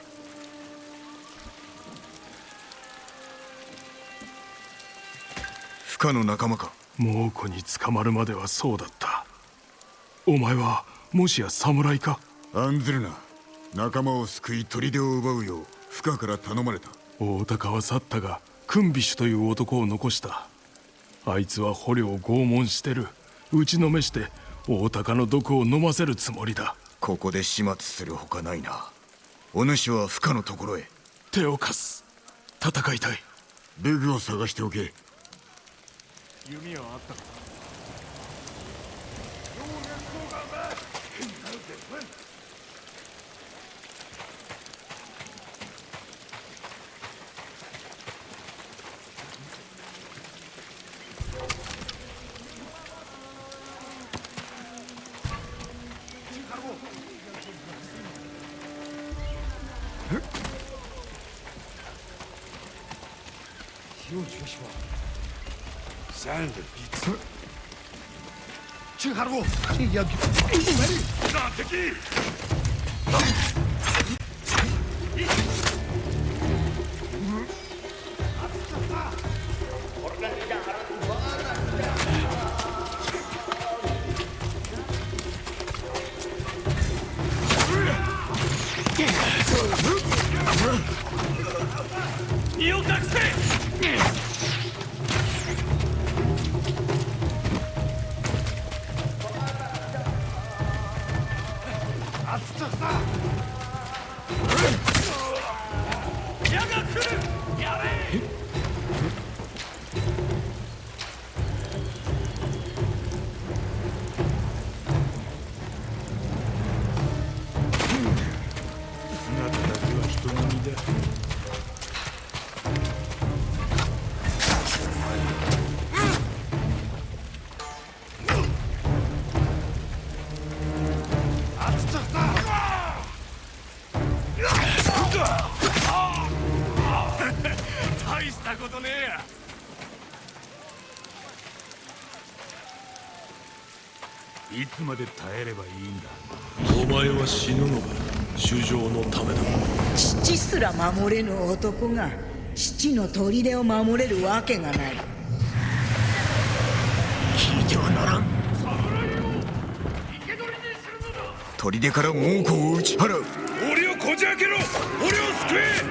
孵化の仲間か？猛虎に捕まるまではそうだった。お前はもしや侍か？案ずるな。仲間を救い砦を奪うよう孵化から頼まれた。大鷹は去ったが、クンビシュという男を残した。あいつは捕虜を拷問してる。打ちのめして大鷹の毒を飲ませるつもりだ。ここで始末するほかないな。お主は孵化のところへ。手を貸す。戦いたい。武具を探しておけ。弓はあったのか？いつまで耐えればいいんだ。お前は死ぬのか、主情のためだ。父すら守れぬ男が父の砦を守れるわけがない。聞いてはならん。砦から猛虎を打ち払う。檻をこじ開けろ。俺を救え。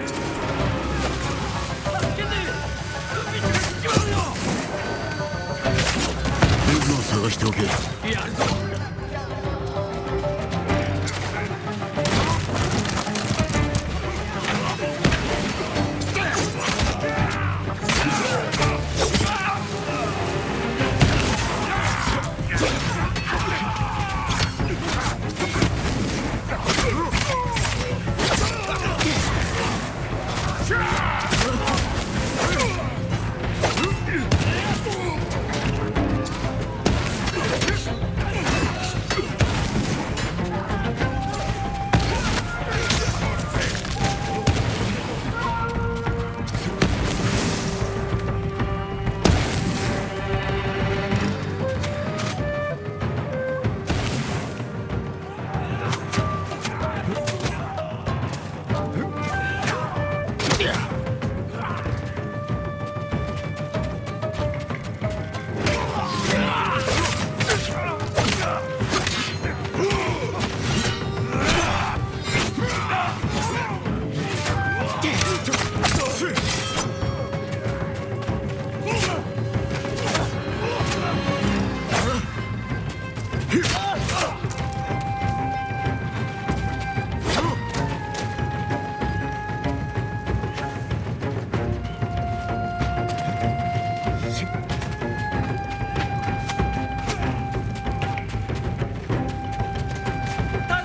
武具を探しておけ。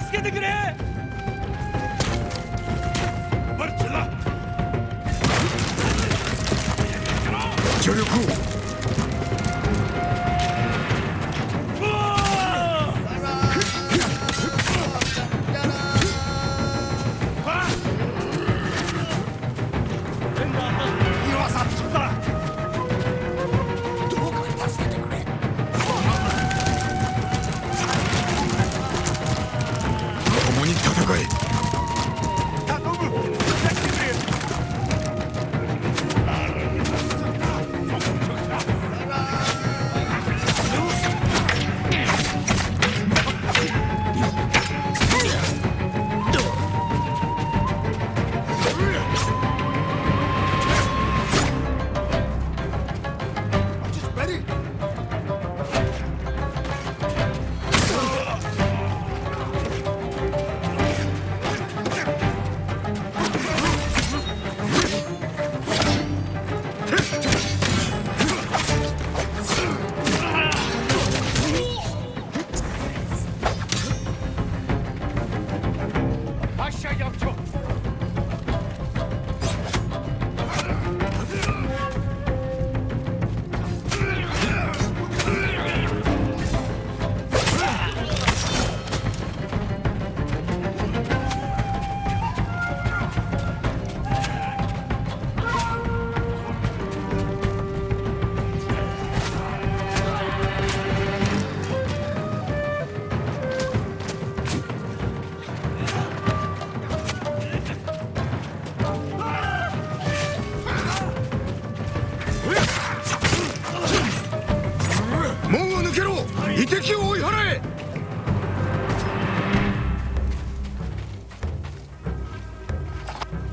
助けてくれ！助力を。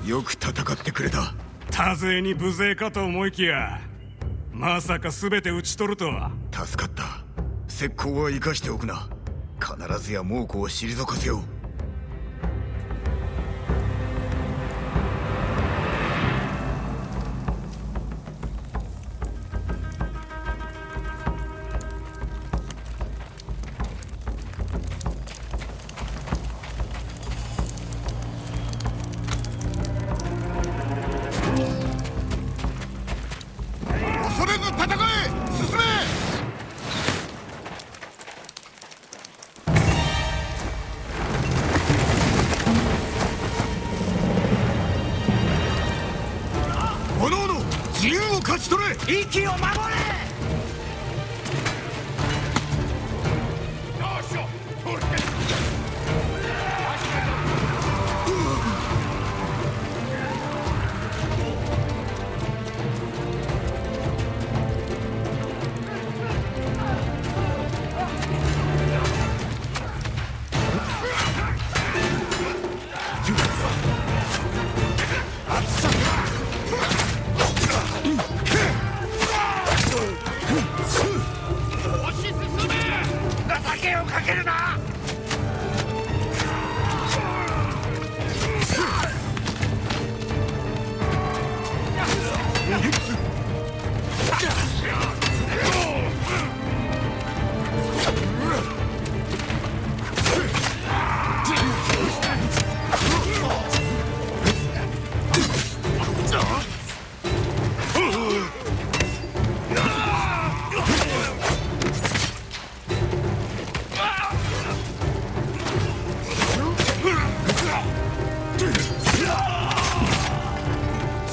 よく戦ってくれた。多勢に無勢かと思いきや、まさか全て討ち取るとは。助かった。石膏は生かしておくな。必ずや猛虎を退かせよう。 恐れず戦え！進め！ 各々、自由を勝ち取れ！息を守れ！ 情けをかけるな！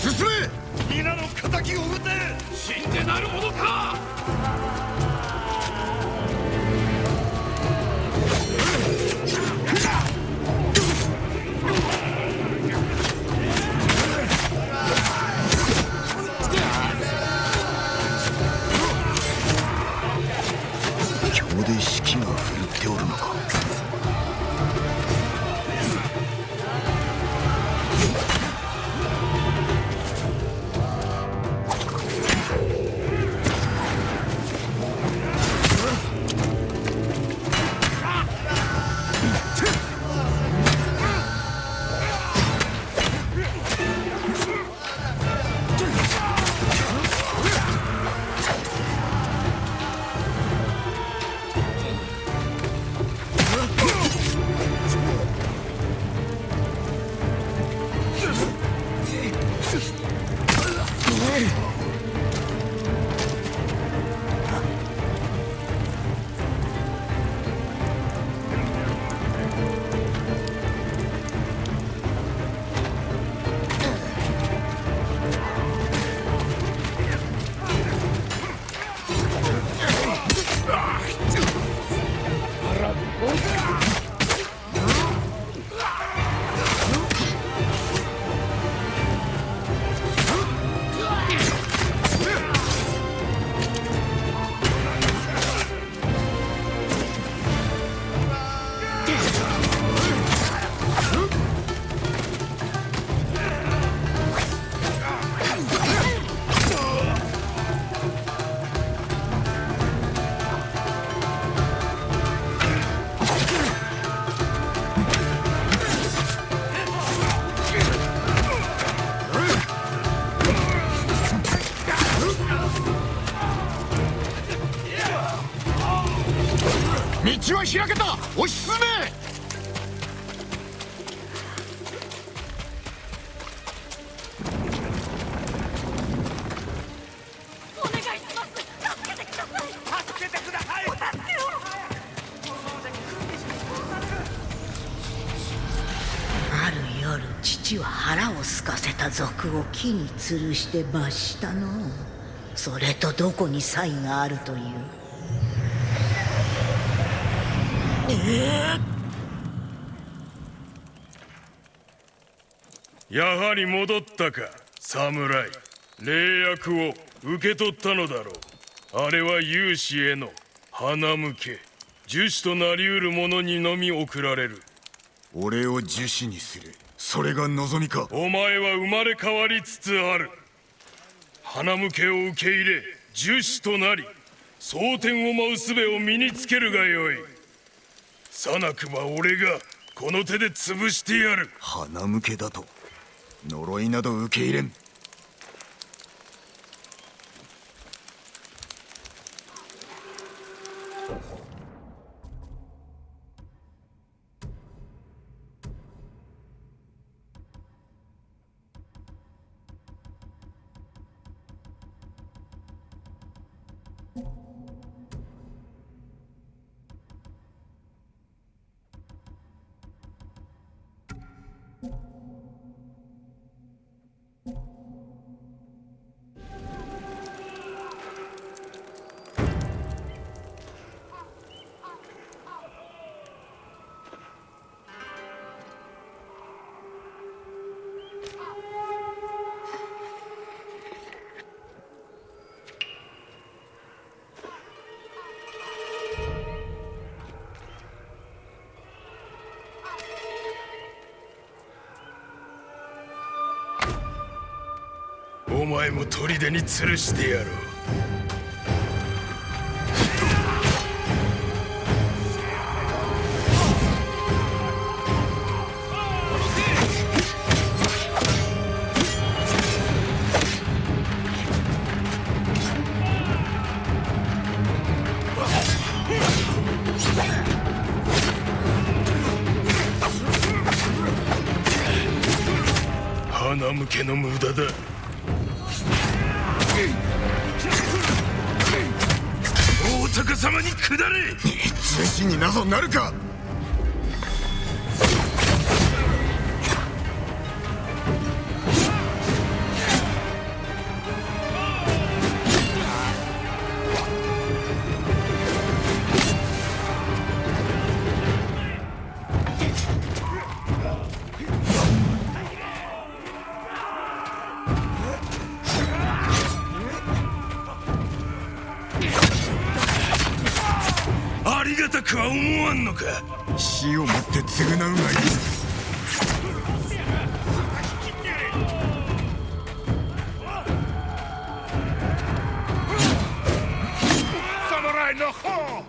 進め！皆の仇を討て！死んでなるものか！ 強で士気が振るっておるのか。 道は開けた！押し進め！ お願いします。助けてください。お助けを。ある夜、父は腹を空かせた賊を木に吊るして罰したのう。それとどこに才があるという。えー やはり戻ったか、侍。礼約を受け取ったのだろう。あれは勇士への花向け。樹脂となり得るものにのみ送られる。俺を樹脂にする。それが望みか？お前は生まれ変わりつつある。花向けを受け入れ、樹種となり、蒼天を舞う術を身につけるがよい。さなくば俺がこの手で潰してやる。花向けだと？呪いなど受け入れん。お前も砦に吊るしてやろう。花向けの無駄だ。大高様に下れ！女子になどなるか！ありがたくは思わんのか？死をもって償うがいい。侍の方！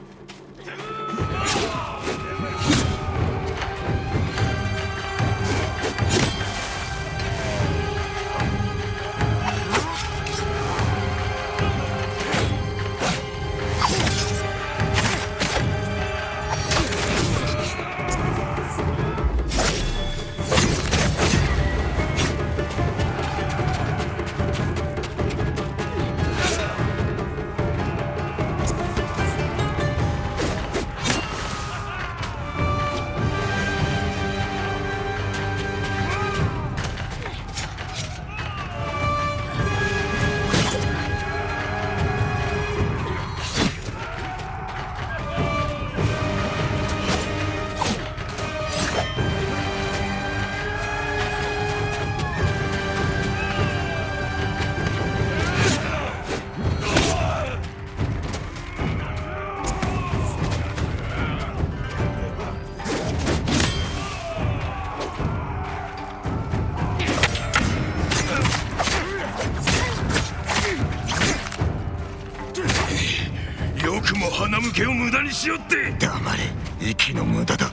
よくも花向けを無駄にしおって。黙れ、息の無駄だ。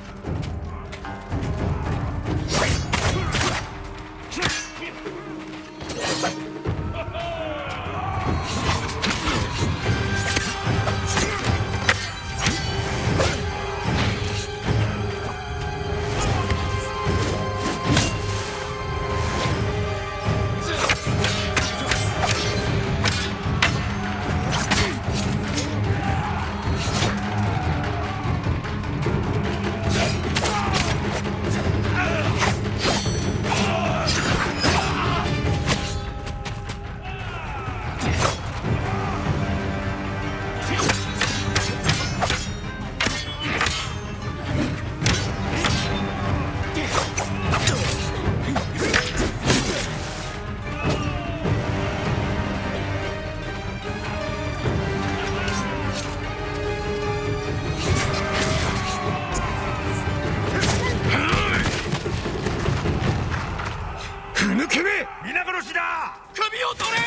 Nuke me! Minakono shida! Kami o tore!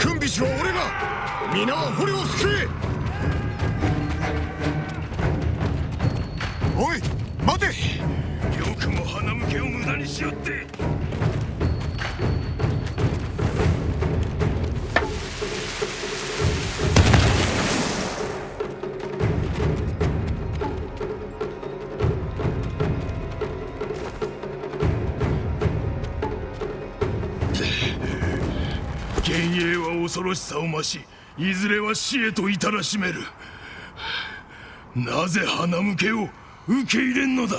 Kumbishu wa ore ga! Mina wa hore wo suke! Oi, mate! Yo ku mo hanamuke o muda ni shiyo tte! 幻影は恐ろしさを増し、いずれは死へと至らしめる。なぜ花向けを受け入れんのだ。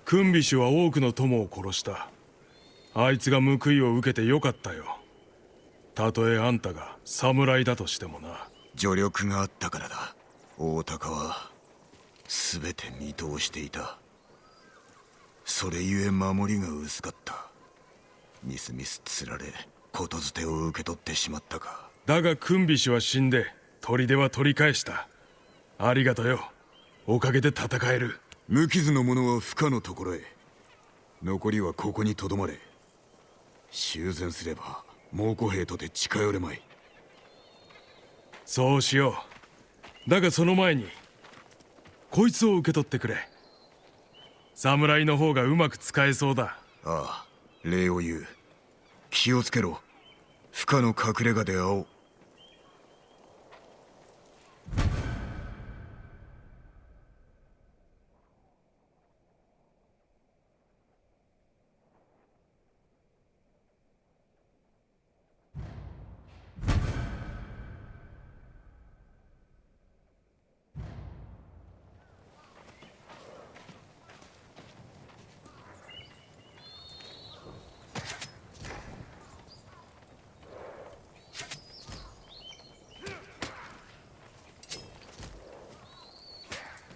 クンビシュは多くの友を殺した。あいつが報いを受けてよかったよ。たとえあんたが侍だとしてもな。助力があったからだ。大鷹は全て見通していた。それゆえ守りが薄かった。みすみす釣られ、ことづてを受け取ってしまったか。だがクンビシュは死んで、砦は取り返した。ありがとよ。おかげで戦える。無傷の者は不可のところへ。残りはここに留まれ。修善すれば、猛虎兵とて近寄れまい。そうしよう。だがその前に、こいつを受け取ってくれ。侍の方がうまく使えそうだ。ああ、礼を言う。気をつけろ。不可の隠れ家で会おう。